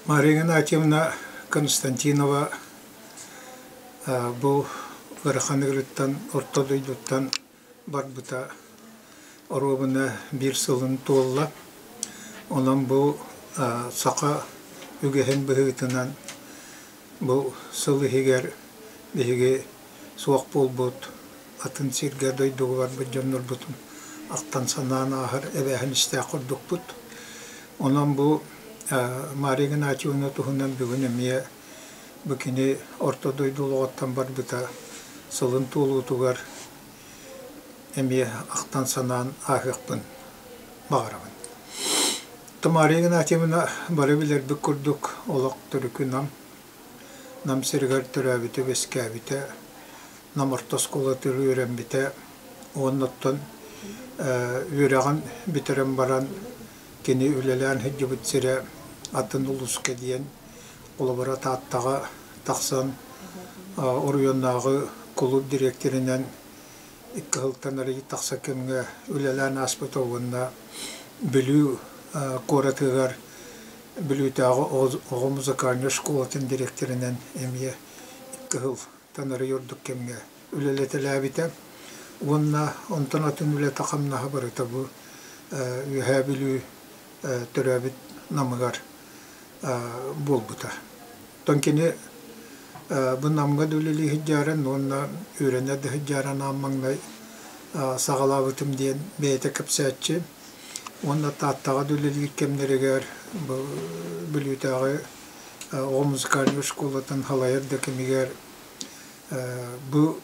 Мария Игнатьевна Константинова бу ыарахан ыарыыттан орто дойдуттан барбыта оруобуна биир сылын туолла. Онон бу саха үгэһин быһыытынан бу сыл иһигэр биһиги суох буолбут атын сиргэ дойдуга барбыт дьоннорбутун ахтан-санаан ааһар эбээһинэстээх курдукпут. Онон бу Мария Игнатьевна туһунан бүгүн эмиэ бу кини орто дойду олоҕуттан барбыта сылын туолуутугар эмиэ ахтан-санаан ааһыахпын баҕарабын. Тамара Игнатьевна бары билэрбит курдук олох төрүкү Нам Нам сиригэр төрөөбүтэ-үөскээбитэ, Нам орто оскуолатыгар үөрэммитэ уонна оттон үөрэҕин бүтэрэн баран кини үлэлээн сылдьыбыт сирэ атын улууска диэн холобура Тааттаҕа тахсан оройуоннааҕы кулууп дириэктэринэн икки сылтан арыый тахса кэмҥэ үлэлээн ааспыта уонна Бүлүү куоратыгар Бүлүүтээҕи оҕо музыкальнай школатын дириэктэринэн эмиэ икки сылтан арыый ордук кэмҥэ үлэлэтэлээбитэ уонна онтон атын үлэтэ-хамнаһа барыта бу Үөһээ Бүлүү төрөөбүт Намыгар буолбута. Оттон кини бу Намҥа да үлэлии сылдьарын уонна үөрэнэ да сылдьарын аан маҥнай саҕалаабытым диэн бэйэтэ кэпсээччи. Уонна Тааттаҕа да үлэлиир кэмнэригэр бу Бүлүүтээҕи оҕо музыкальнай школатын салайар да кэмигэр бу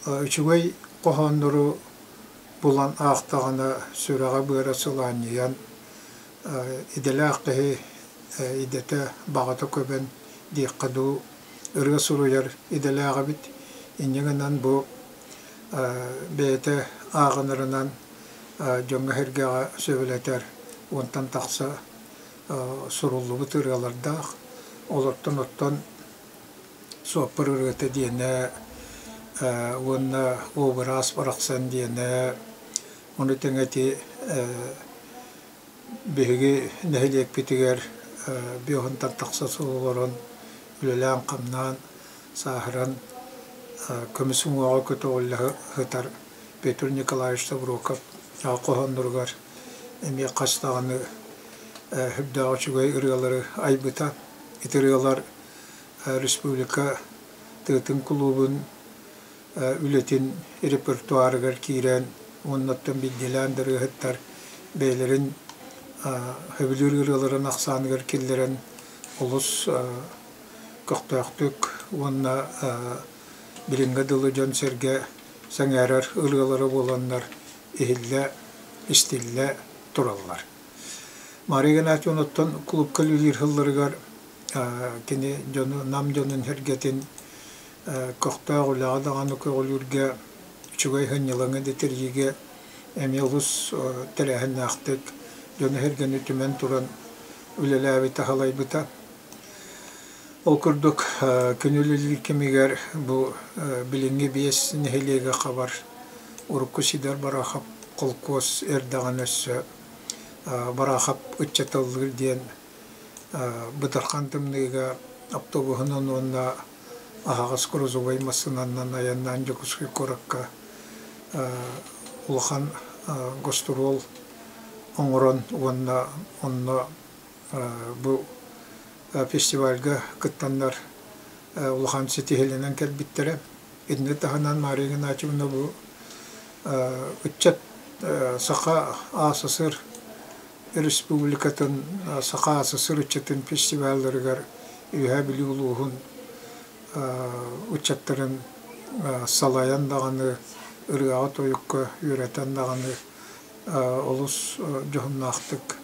үчүгэй хоһооннору булан аахтаҕына сүрэҕэ-быара сылаанньыйан идэлээх киһи идэтэ баҕата көбөн диэххэ дуу ырыа суруйар идэлээх эбит. Инньэ гынан бу бэйэтэ ааҕынарынан дьоҥҥо-сэргэҕэ сөбүлэтэр уонтан тахса суруллубут ырыалардаах. Олортон оттон Суоппар ырыата диэнэ уонна Уобараас барахсан диэнэ ону тэҥэ ити биһиги нэһилиэкпитигэр биоһунтан тахса сыл олорон үлэлээн-хамнаан сааһыран көмүс уҥуоҕа көтөҕүллэ сытар Петр Николаевич Тобуроков хоһоонноругар эмиэ хас даҕаны сүрдээх үчүгэй ырыалары айбыта. Ити ырыалар республика тыатын кулуубун үлэтин репертуарыгар киирэн уонна оттон биирдиилээн да ырыаһыттар бэйэлэрин сөбүлүүр ырыаларын ахсааныгар киллэрэн олус көхтөөхтүк уонна билиҥҥэ дылы дьон-сэргэ сэҥээрэр ырыалара буоланнар иһиллэ, истиллэ тураллар. Мария Игнатьевна оттон кулуупка үлэлиир сылларыгар кини дьону Нам дьонун сэргэтин көхтөөх үлэҕэ даҕаны көҕүлүүргэ, үчүгэй сынньалаҥы да тэрийиигэ эмиэ олус тэрээһиннээхтик дьону-сэргэни түмэн туран үлэлээбитэ, салайбыта. Ол курдук күн үлэлиир кэмигэр бу билиҥҥи биэс нэһилиэги хабар урукку Сидор Барахов холкуос эрдэҕинэ өссө Барахов ыччаталлыыр диэн бытархан тымныыга автобуһунан уонна аһаҕас грузовой массыынанан айаннаан Дьокуускай куоракка улахан гостуруол оҥорон уонна онно бу фестивальга кыттаннар улахан ситиһиилэнэн кэлбиттэрэ. Итини таһынан Мария Игнатьевна бу ыччат Саха АССР Республикатын Саха АССР ыччатын фестивалларыгар Үөһээ Бүлүү улууһун ыччаттарын салайан даҕаны, ырыаҕа-тойукка үөрэтэн даҕаны олус дьоһуннаахтык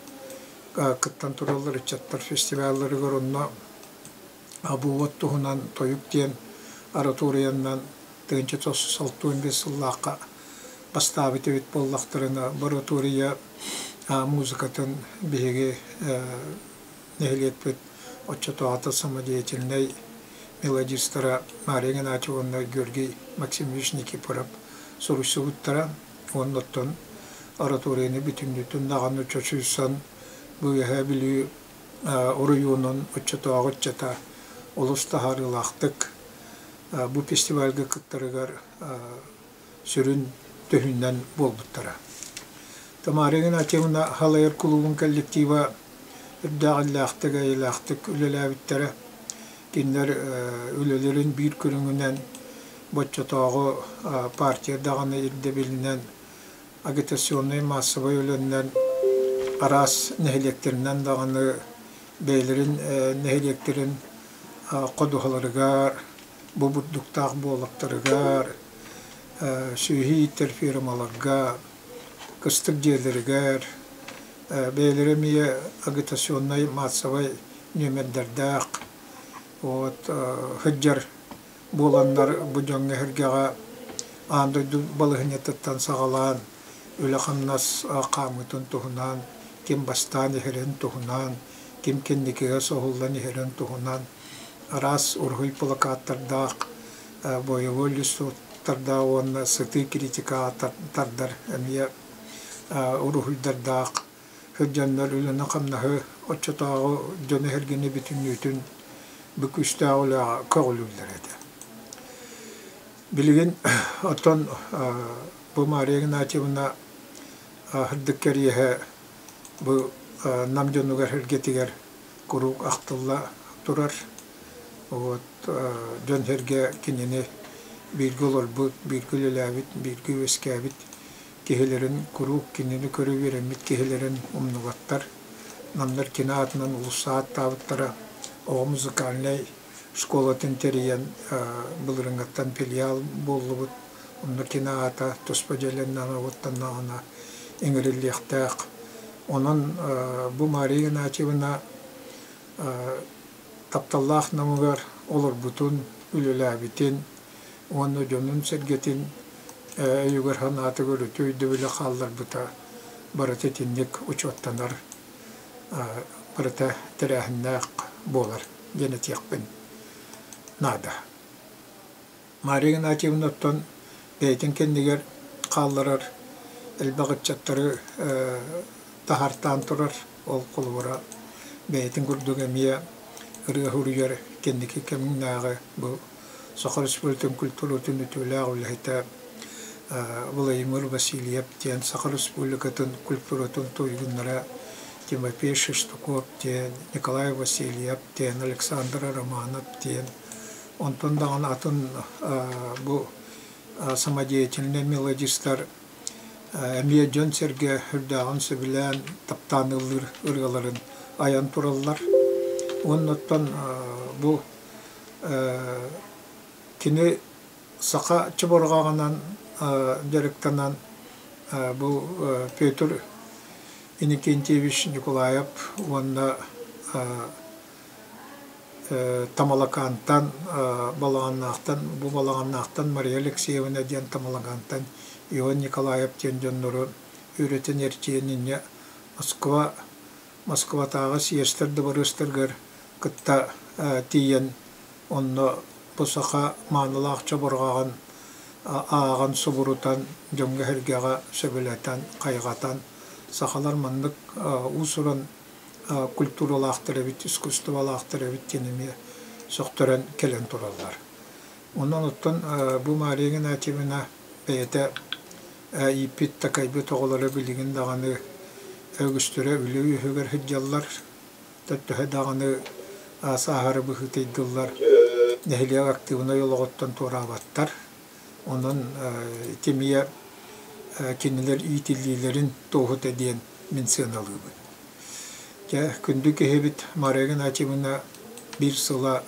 кыттан тураллар ыччаттар фестивалларыгар онно Абуот туһунан тойук диэн ораториянан 1965 сыллаахха бастаабыт эбит буоллахтарына, оратория музыкатын биһиги нэһилиэкпит оччотооҕута самодеятельнай мелодистара Мария Игнатьева уонна Георгий Максимович Никифоров суруйсубуттара. Уонна оттон ораторияны бүтүннүүтүн даҕаны чочуйсан бу Үөһээ Бүлүү оройуонун оччотооҕу ыччата олус таһаарыылаахтык бу фестивальга кыттарыгар сүрүн төһүүнэн буолбуттара. Тамара Игнатьевна салайар кулуубун коллектива үрдээх иллээхтик, эйэлээхтик үлэлээбиттэрэ. Кинилэр үлэлэрин биир көрүҥүнэн боччотооҕу партия даҕаны ирдэбилинэн агитационнай маассабай үлэннэн араас нэһилиэктэринэн даҕаны бэйэлэрин нэһилиэктэрин ходуһаларыгар, бу бурдуктаах буолактарыгар, сүөһү ииттэр фермаларга, кыстык дьиэлэригэр бэйэлэрэ эмиэ агитационнай маассабай нүөмэрдэрдээх вот сылдьар буоланнар бу дьоҥҥо-сэргэҕэ аан дойду балаһыанньатыттан саҕалаан үлэ-хамнас хаамыытын туһунан, ким бастаан иһэрин туһунан, ким кэнникигэ соһуллан иһэрин туһунан араас уруһуй плакаттардаах, бойобуой листовкалардаах уонна сытыы критикаҕа тардар эмиэ уруһуйдардаах сылдьаннар үлэни-хамнаһы оччотооҕу дьону-сэргэни бүтүннүүтүн бу күүстээх үлэҕэ көҕүлүүллэр этэ. Билигин оттон бу Мария Игнатьевна сырдык кэриэһэ бу Нам дьонугар сэргэтигэр куруук ахтылла турар. Вот дьон-сэргэ кинини бииргэ олорбут, бииргэ үлэлээбит, бииргэ үөскээбит киһилэрин куруук кинини көрө үөрэммит киһилэрин умнубаттар. Намнар кини аатынан уулусса ааттаабыттара. Оҕо музыкальнай школатын тэрийэн былырыҥҥаттан филиал буоллубут. Онно кини аата туспа дьиэлэннэҕинэ, уоттаннаҕына иҥэриллиэхтээх. Онон бу Мария Игнатьевна тапталлаах Намыгар олорбутун, үлэлээбитин уонна дьонун-сэргэтин өйүгэр-санаатыгар үтүө өйдөбүлү хаалларбыта барыта итинник учуоттанар, барыта тэрээһиннээх буолар диэн этиэхпин наада. Мария Игнатьевна оттон бэйэтин кэннигэр хаалларар элбэх ыччаттары таһаартаан турар. Ол холобура бэйэтин курдук эмиэ ырыа суруйар кэнники кэмнээҕи бу Саха Республикатын культуратын үтүөлээх үлэһитэ Владимир Васильев диэн Саха Республикатын культуратын туйгуннара Тимофей Шестаков диэн, Николай Васильев диэн, Александр Романов диэн Онтон даҕаны атын бу самодеятельнай мелодистар эмиэ дьон-сэргэ үрдээҕин сөбүлээн, таптаан ыллыыр ырыаларын айан тураллар. Уонна оттон бу кини саха чобурҕаҕынан дьарыктанан бу Петр Иннокентьевич Николаев уонна Тамалакаантан, Балаҕаннаахтан, бу Балаҕаннаахтан Мария Алексеевна диэн Тамалакаантан Ион Николаев диэн дьоннору үөрэтэн эрчийэн инньэ Москва Москватааҕы съезтэр дыбарыастарыгар кытта тиийэн онно бу саха маанылаах чобурҕаҕын ааҕан субурутан дьоҥҥо-сэргэҕэ сөбүлэтэн, хайҕатан сахалар маннык уус-уран культуралаахтар эбит, искусстволаахтар эбит диэн эмиэ сөхтөрөн кэлэн тураллар. Онон оттон бу Мария Игнатьевна бэйэтэ ииппит, такайбыт оҕолоро билигин даҕаны үгүстэрэ үлэ үөһүгэр сылдьаллар. Төһө даҕаны сааһары быһыытыйдыллар, нэһилиэк актыыбынай олоҕуттан туораабаттар. Онон ити эмиэ кинилэр иитиллиилэрин туоһута диэн мин сыаналыыбын. Дьэ, күндү киһибит Мария Игнатьевна биир сыла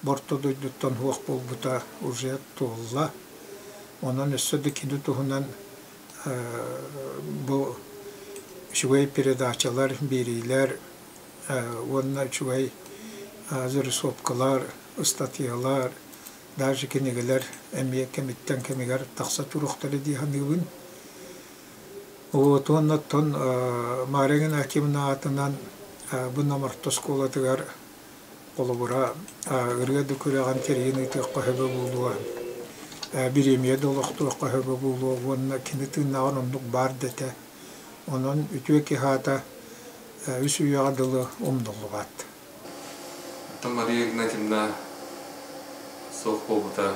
Орто дойдуттан суох буолбута уже туолла. Онон өссө да кини туһунан бу үчүгэй передачалар, биэриилэр уонна үчүгэй зарисовкалар, ыстатыйалар, даже кинигэлэр эмиэ кэмиттэн кэмигэр тахса туруохтара дии саныыбын. Вот уонна оттон Мария Игнатьевна аатынан бу Нам орто оскуолатыгар холобура ырыа да күрэҕин тэрийэн ыытыахха сөбө буолуо, бириэмийэ да олохтуохха сөбө буолуо уонна кини тыыннааҕын оннук баар да этэ. Онон үтүө киһи аата Үс үйэҕэ дылы умнуллубат. Оттон Мария Игнатьевна суох буолбута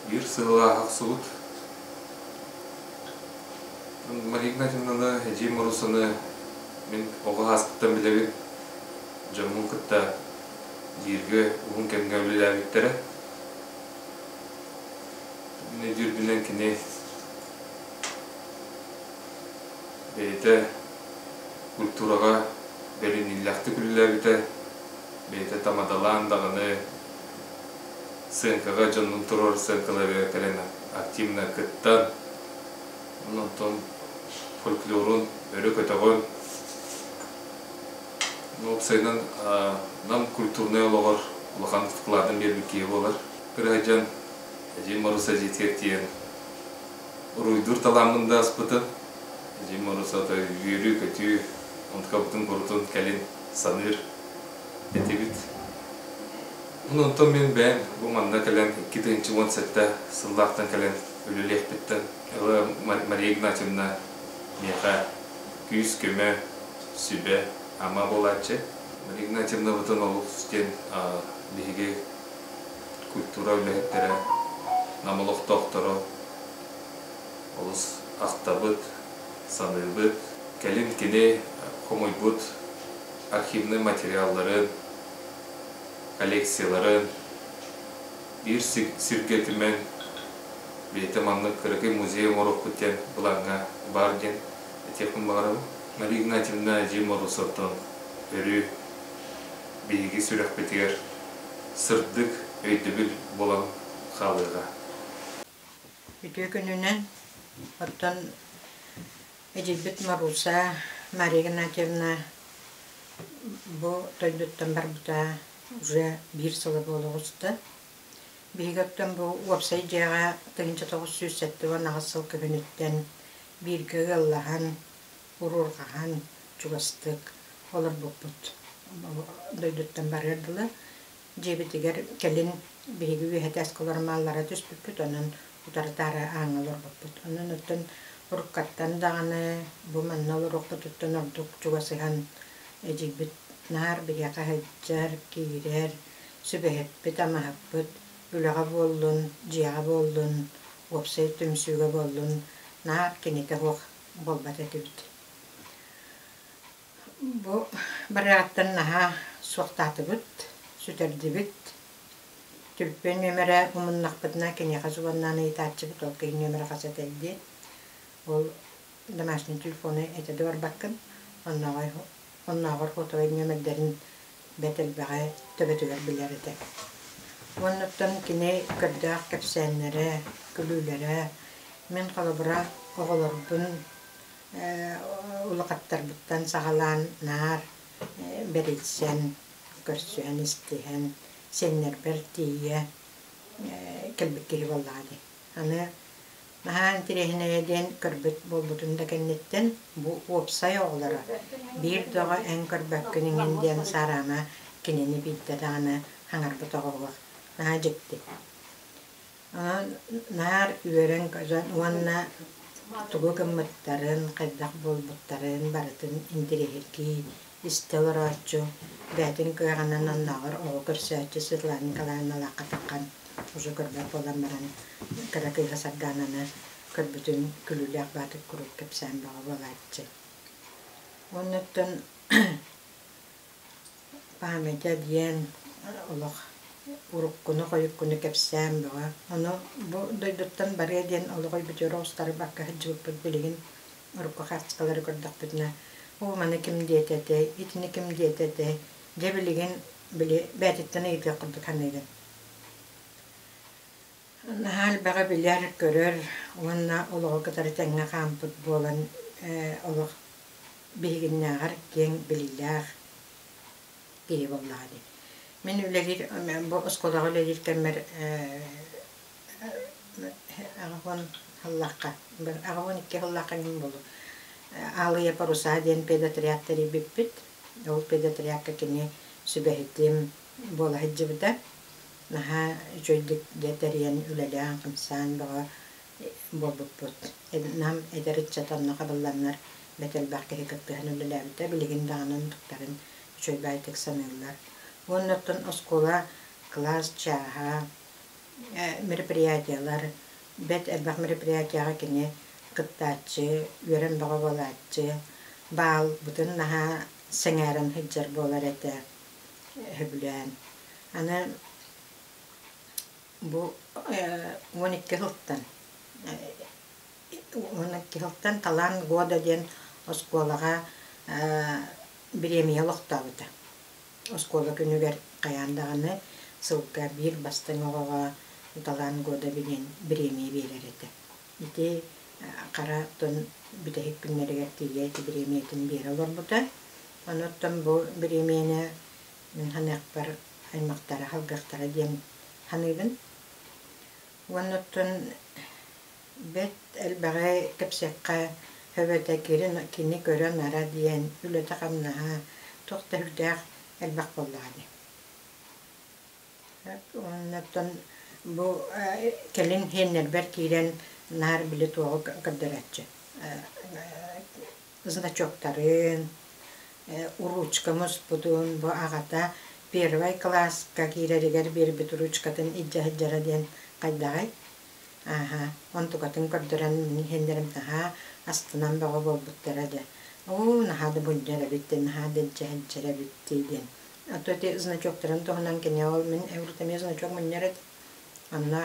биир сыллаах охсубут. Мария Игнатьевнаны, Эдьиий Морусаны мин оҕо ааспыттан билэбин. Дьоммун кытта бииргэ уһун кэмҥэ үлэлээбиттэрэ. Мин өйдүүрбүнэн кини бэйэтэ культураҕа бэриниилээхтик үлэлээбитэ, бэйэтэ тамадалаан даҕаны сыаҥкаҕа дьоннун туруорар сыаҥкаларыгар кэлэн активно кыттан, онтон фольклорун өрө көтөҕөн, уопсайынан Нам культурнай олоҕор улахан вкладын биэрбит киһи буолар. Кыра сылдьан Эдьиий Моруса дьиэтигэр тиийэн уруйдуур талааммын да аспытым. Эдьиий Моруса үөрүү-көтүү, онтукабытын курутун кэлин саныыр этибит. Онтон мин бэйэм бу манна кэлэн 2017 сыллаахтан кэлэн үлэлиэхпиттэн ыла Мария Игнатьевна миэхэ күүс-көмө, сүбэ-ама буолааччы. Мария Игнатьевнабытын олус диэн биһиги культура үлэһиттэрэ, Нам олохтоохторо олус ахтабыт, саныыбыт. Кэлин кини хомуйбут архивнай материалларын, коллекцияларын биир сиргэ түмэн бэйэтэ маннык кыракый музей оҥоруохпут диэн былааҥҥа баар диэн этиэхпин баҕарабын. Мария Игнатьевна Эдьиий Морусовтан өрүү биһиги сүрэхпитигэр сырдык өйдөбүл буолан хаалыаҕа. Үтүө күнүнэн оттон эдьиийбит Маруса Мария Игнатьевна бу дойдуттан барбыта уже биир сыла буола оҕуста. Биһиги оттон бу уопсай дьиэҕэ 1978 сыл күһүнүттэн бииргэ ыаллаһан, уруурҕаһан чугастык олорбуппут. Дойдуттан барыар дылы дьиэбитигэр кэлин биһиги үөһэтэ осколормааллара түспүппүт, онон утары-таары ааҥҥа олорбуппут. Онон оттон уруккаттан даҕаны бу манна олоруохпутуттан ордук чугасыһан эдьиийбит наар биһиэхэ сылдьар, киирэр, сүбэһиппит-амаһыппыт, үлэҕэ буоллун, дьиэҕэ буоллун, уопсай түмсүүгэ буоллун наар кинитэ суох буолбат этибит. Бу барыаҕыттан наһаа суохтаатыбыт, сүтэрдибит. Түлпүөн нүөмэрэ умуннахпытына киниэхэ субаннаан ыйытааччыбыт, ол киһи нүөмэрэ хас этэй диэн. Ол домашний телефону этэ да барбаккын, оннооҕор оннооҕор сотовай нүөмэрдэрин бэрт элбэҕи төбөтүгэр билэр этэ. Уоннаттан кини көрдөөх кэпсээннэрэ, күлүүлэрэ, мин холобура оҕолорбун улахаттарбыттан саҕалаан наар бэрийсэн, көрсүһэн, истиһэн, сиэннэрбэр тиийэ кэлбит киһи буоллаҕа дии. Аны наһаа интэриэһинэйэ диэн көрбүт буолбутун да кэнниттэн бу уопсай оҕолоро биир да оҕо эн көрбөккүн иҥин диэн саараама кинини биирдэ даҕаны хаҥарбыт оҕо суох. Наһаа дьикти. Онон наар үөрэн-көтөн уонна тугу гыммыттарын, хайдах буолбуттарын барытын интэриэһиргии истэ олорооччу, бэйэтин кыаҕынан оннооҕор оҕо көрсөөччү Светлана Николаевналаахха таххан уже көрбөт буолан баран кыра кыыһа Сардаананы көрбүтүн күлүүлээх баатык куруук кэпсээн бөҕө буолааччы. Уонна оттон памятя диэн олох уруккуну-хойуккуну кэпсээн бөҕө. Ону бу дойдуттан барыа диэн олох өйбүтүгэр оҕустарбакка сылдьыбыппыт билигин урукку хаартыскалары көрдөхпүтүнэ оо маны ким диэтэ этэй, итини ким диэтэ этэй, дьэ билигин били бэйэтиттэн ыйытыах курдук саныыгын. Наһаа элбэҕи билэр, көрөр уонна олоҕу кытары тэҥҥэ хаампыт буолан олох биһигиннээҕэр киэҥ билиилээх киһи буоллаҕа дии. Мин үлэлиир бу оскуолаҕа үлэлиир кэммэр 80 сыллаахха 82 сыллаахха мин буолуо Алые паруса диэн педотряд тэрийбиппит. Ол педотрядка кини сүбэһитим буола сылдьыбыта. Наһаа үчүгэйдик дьэ тэрийэн үлэлээн-хамсаан бөҕө буолбуппут. Нам эдэр ыччата онно хабылланнар Бэрт элбэх киһи кыттыһан үлэлээбитэ, билигин даҕаны онтуктарын үчүгэй баайдык саныыллар. Уонна оттон оскуола кылаас чааһа, мероприятиелар, бэрт элбэх мероприятиеҕа кини кыттааччы, үөрэн бөҕө буолааччы, баалбытын наһаа сэҥээрэн сылдьар буолар этэ, сөбүлээн. Аны бу 12 сылтан 12 сылтан «Талант года» диэн оскуолаҕа бириэмийэ олохтообута. Оскуола күнүгэр хайаан даҕаны сылга биир бастыҥ оҕоҕо «Талант года» диэн бириэмийэ биэрэр этэ. Ити хара оттон бүтэһик күннэригэр тиийэ ити бириэмийэтин биэрэ олорбута. Ону оттон бу бириэмийэни мин саныахпар аймахтара халгыахтара диэн саныыбын. Уонна оттон бэрт элбэҕи кэпсиэххэ сөп этэ, кини көрө-нара диэн үлэтэ-хамнаһа туох да сүрдээх элбэх буоллаҕа дии. Уонна оттон бу кэлин сиэннэрбэр киирэн наар били туоҕу көрдөрөөччү значоктарын, ручка муспутун, бу аҕата первай кылааска киирэригэр биэрбит ручкатын илдьэ сылдьара диэн хайдаҕый? Ааһа, онтукатын көрдөрөн мин иһиннэрим наһаа астынан бөҕө буолбуттара дьэ. Оо, наһаа да мунньар эбит, наһаа да илдьэ сылдьар эбит дии диэн. А то ити значоктарын туһунан кини ол мин урут эмиэ значок мунньар этим. Онно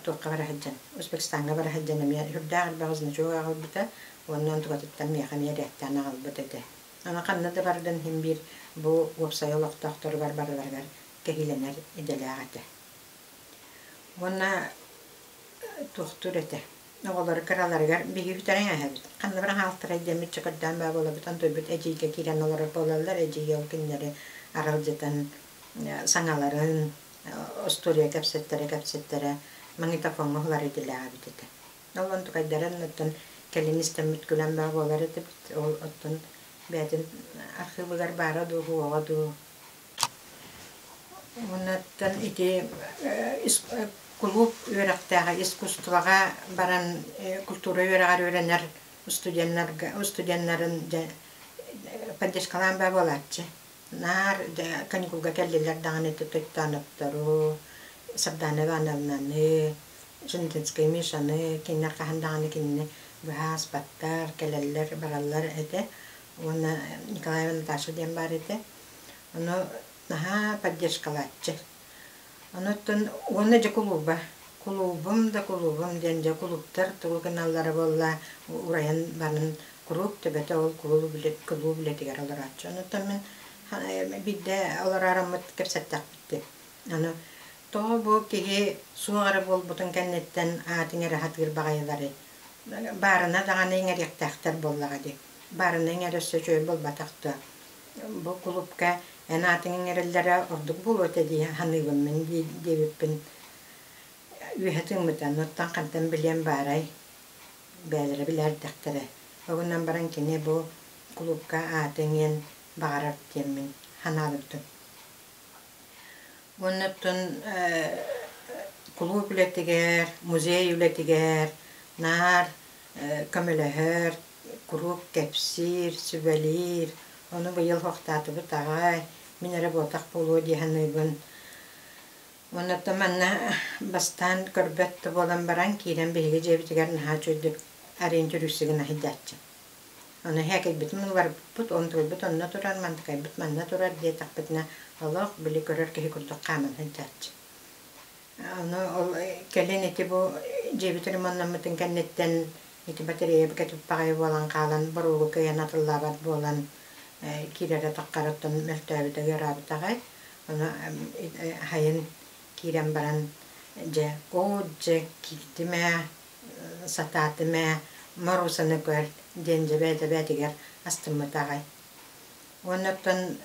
туохха бара сылдьан, Узбекистаҥҥа бара сылдьан эмиэ сүрдээх элбэх значок аҕалбыта уонна онтукатыттан миэхэ эмиэ эрээттээн аҕалбыт этэ. Аны ханна да бардын иһин биир бу уопсай олохтоохторугар барыларыгар кэһиилэнэр идэлээх этэ. Уонна туохтуур этэ, оҕолору кыраларыгар биһиги бүтэрэн ааһабыт. Ханна баран хаалтарай диэммит чөкөрдөөн баа буолабыт, онтуйбут эдьиийгэ киирэн олорор буолаллар, эдьиий ол кинилэри аралдьытан саҥаларын, остуоруйа кэпсэттэрэ-кэпсэттэрэ магнитофоҥҥа уһулар идэлээх эбит этэ. Ол онтукайдарын оттон кэлин истэммит күлэн баа буолар этибит. Ол оттон бэйэтин архыыбыгар баара дуу, суоҕа дуу Уоннаттан ити кулууп үөрэхтээҕэ искусствоҕа баран культура үөрэҕэр үөрэнэр студеннарга студеннарын дьэ поддержкалаан баа буолааччы. Наар дьэ каникулга кэллилэр даҕаны Тойтооноптору, Сардана Ивановнаны, Жендинскэй Мишаны кинилэр хаһан даҕаны кинини быһа ааспаттар, кэлэллэр, бараллар этэ. Уонна Николаева Наташа диэн баар этэ. Ону наһаа поддержкалааччы. Онуттан уонна дьэ кулууба. Кулуубум да кулуубум диэн дьэ кулууптар тугу гыналлара буолла урайан баран куруук төбөтө ол кулууп үлэтигэр олорооччу. Онуттан мин биирдэ олороороммут кэпсэттэхпит Аны тоҕо бу киһи суох эрэ буолбутун кэнниттэн аатын эрэ сатыыр баҕайыларый? Баарына даҕаны иҥэриэхтээхтэр буоллаҕа дии. Баарына иҥэр өссө үчүгэй буолбатах дуо? Бу кулуупка эн аатыҥ иҥэриллэрэ ордук буолуо этэ дии саныыбын мин диэбиппин үөһэ тыыммыта. Оттон хантан билиэм баарай, бэйэлэрэ билээрдэхтэрэ. Ол гынан баран кини бу кулуупка ааты иҥиэн баҕарар диэммин санаабыппын. Уонна оттон кулууп үлэтигэр, музей үлэтигэр наар көмөлөһөр, куруук кэпсиир, сүбэлиир. Ону быйыл суохтаатыбыт аҕай, мин эрэ буотах буолуо дии саныыбын. Уонна оттон манна бастаан көрбөт да буолан баран киирэн биһиги дьиэбитигэр наһаа үчүгэйдик ориентируйсугун аһыйдааччы. Ону эһээкэйбитин уларыппыт, онтуйбут онно турар, мантыкайбыт манна турар диэтэхпитинэ, олох били көрөр киһи курдук хааман сылдьааччы. Ону ол кэлин ити бу дьиэбит ремоннаммытын кэнниттэн ити батарея кэтит баҕайы буолан хаалан, боруогу кыайан атыллаабат буолан киирэрэ таххарыттан мөлтөөбүтэ, ыараабыта аҕай. Ону сайын киирэн баран дьэ, оо дьэ киирдим ээ, сатаатым ээ, Моруусаны көр диэн дьэ бэйэтэ-бэйэтигэр астыммыта аҕай. Уонна оттон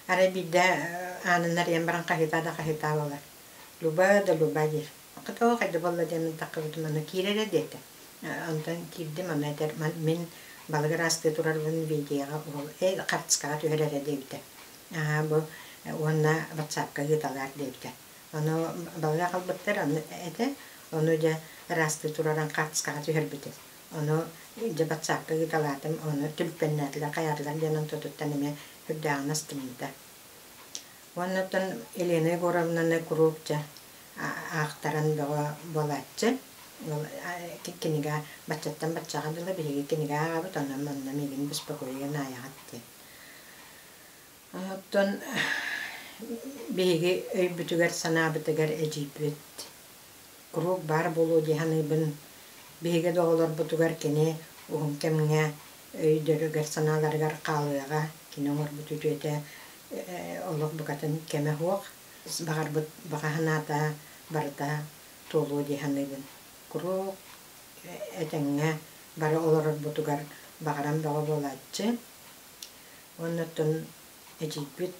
арай биирдэ аанын арыйан баран хаһыытаа да хаһыытаа буолар. Люба да Люба диир. Хата хайда буолла диэммин таххыбытым аны киир эрэ диэтэ. Онтон киирдим аны этэр мин балык ыраастыы турарбын видеоҕа уһул хартыскаҕа түһэр эрэ диэбитэ. Аа бу уонна ватсапка ыыталаар диэбитэ. Ону балыга аҕалбыттар аны этэ, ону дьэ ыраастыы тураран хаартыскаҕа түһэрбитим. Ону дьэ батсаапка ыыталаатым, ону түлпэннээтилэр, хайаатылар диэн онтутуттан эмиэ үрдээҕин астыммыта. Уонна оттон Елена Егоровнаны куруук дьэ аахтаран бөҕө буолааччы. Ол кинигэ баччаттан баччаҕа дылы биһиги кинигэ ааҕабыт, онон манна миигин беспокойуган аайаҕыт диэн. Оттон биһиги өйбүтүгэр-санаабытыгар эдьиийбит куруук баар буолуо дии саныыбын. Биһиги да оҕолорбутугар кини уһун кэмҥэ өйдөрүгэр-санааларыгар хаалыаҕа, кини оҥорбут үтүөтэ олох букатын кэмэ суох. Баҕарбыт баҕа санаата барыта туолуо дии саныыбын. Куруук этэҥҥэ бары олорорбутугар баҕаран бөҕө буолааччы. Уонна оттон эдьиийбит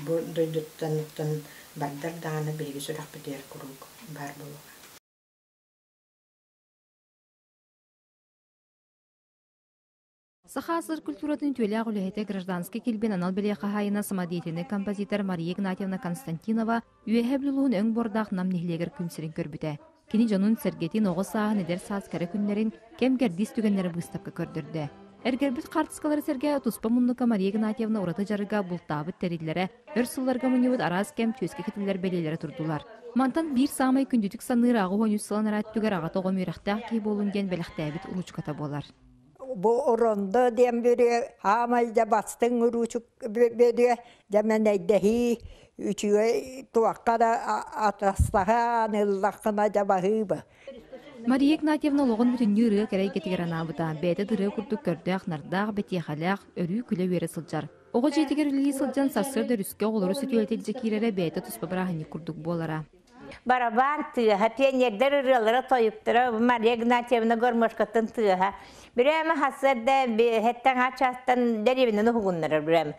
бу дойдуттан оттон бардар даҕаны биһиги сүрэхпитигэр куруук баар буолуоҕа. Саха АССР культуратын үтүөлээх үлэһитэ гражданскай килбиэн анал бэлиэ хаһаайына самодеятельнай композитор Мария Игнатьевна Константинова Үөһээ Бүлүү улууһун өҥ буордаах Нам нэһилиэгэр күн сирин көрбүтэ. Кини дьонун-сэргэтин, оҕо сааһын, эдэр саас кэрэ күннэрин, кэм-кэрдиис түгэннэрин быыстапка көрдөрдө. Эргэрбит хаартыскалары сэргэ туспа муннукка Мария Игнатьевна ураты дьарыга бултаабыт тэриллэрэ, өр сылларга мунньубут араас кэм түөскэ кэтиллэр бэлиэлэрэ турдулар. Мантан биир саамай күндүтүк саныыр 83 сыл анараа өттүгэр аҕата оҕом үөрэхтээх киһи буолун диэн бэлэхтээбит уруучуката буолар. Бу орондо диэн бүрүө хаамай дьэ бастыҥ уруучук бөдүө дьэ мэнэйдэһии үчүгэй туохха да атастаһан ыллаххына дьэ баһыыба. Мария Игнатьевна олоҕун бүтүннүү ырыа кэрэ эйгэтигэр анаабыта, бэйэтэ да ырыа курдук көрдөөх-нардаах, бэтиэхэлээх, өрүү күлэ-үөрэ сылдьар. Оҕо дьиэтигэр үлэлии сылдьан сарсыарда өрүскэ оҕолору сөтүөлэтэ илдьэ киирэрэ бэйэтэ туспа бырааһынньык курдук буолара. Барабан тыаһа, пионердар ырыалара, тойуктара, Мария Игнатьевна гармошкатын тыаһа. Бирээмэ хасыарда хэттэн ачаастан дэриэбинэн уһугуннарар бирээмэ.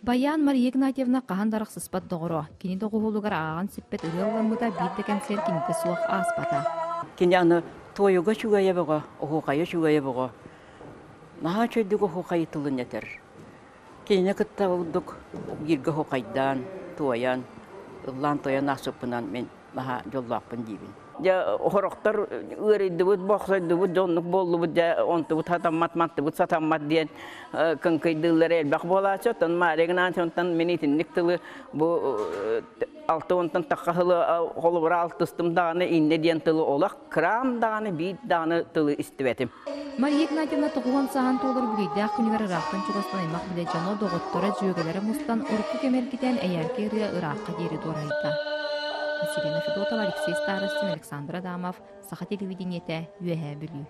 Баян Мария Игнатьевна хаһан да арахсыспат доҕоро. Кини доҕуһуолугар ааҕан сиппэт ырыа ылламмыта биир да кэнсиэр кинитэ суох ааспата. Кини аны туойуга үчүгэйэ бөҕө, оһуохайа үчүгэйэ бөҕө. Наһаа үчүгэйдик оһуохайы тылын этэр. Кинини кытта ордук бииргэ оһуохайдаан, туойан, ыллаан-туойан аахсыппынан мин наһаа дьоллоохпун диибин. Дьэ, хорохтор ыарыйдыбыт, бохсойдубут, дьоннук буоллубут, дьэ, онтубут сатаммат, мантыбыт сатаммат диэн кыҥкыйдыыллара элбэх буолааччы. Оттон Мария Игнатьевнаттан мин итинник тылы бу 60-тан тахха сылы холобура алтыстым даҕаны иннэ диэн тылы олох кыраам даҕаны биир даҕаны тылы истибэтим. Мария Игнатьевна 90 сааһын туолар үбүлүөйдээх күнүгэр ыраахтан-чугастан аймах билэ дьоно, доҕотторо, дьүөгэлэрэ мустан урукку кэм эргитэн эйээркэ ырыа ыраахха диэри дуорайда. Василина Федотова, Алексей Старостин, Александр Адамов, Саха телевидениетэ, Үөһээ Бүлүү.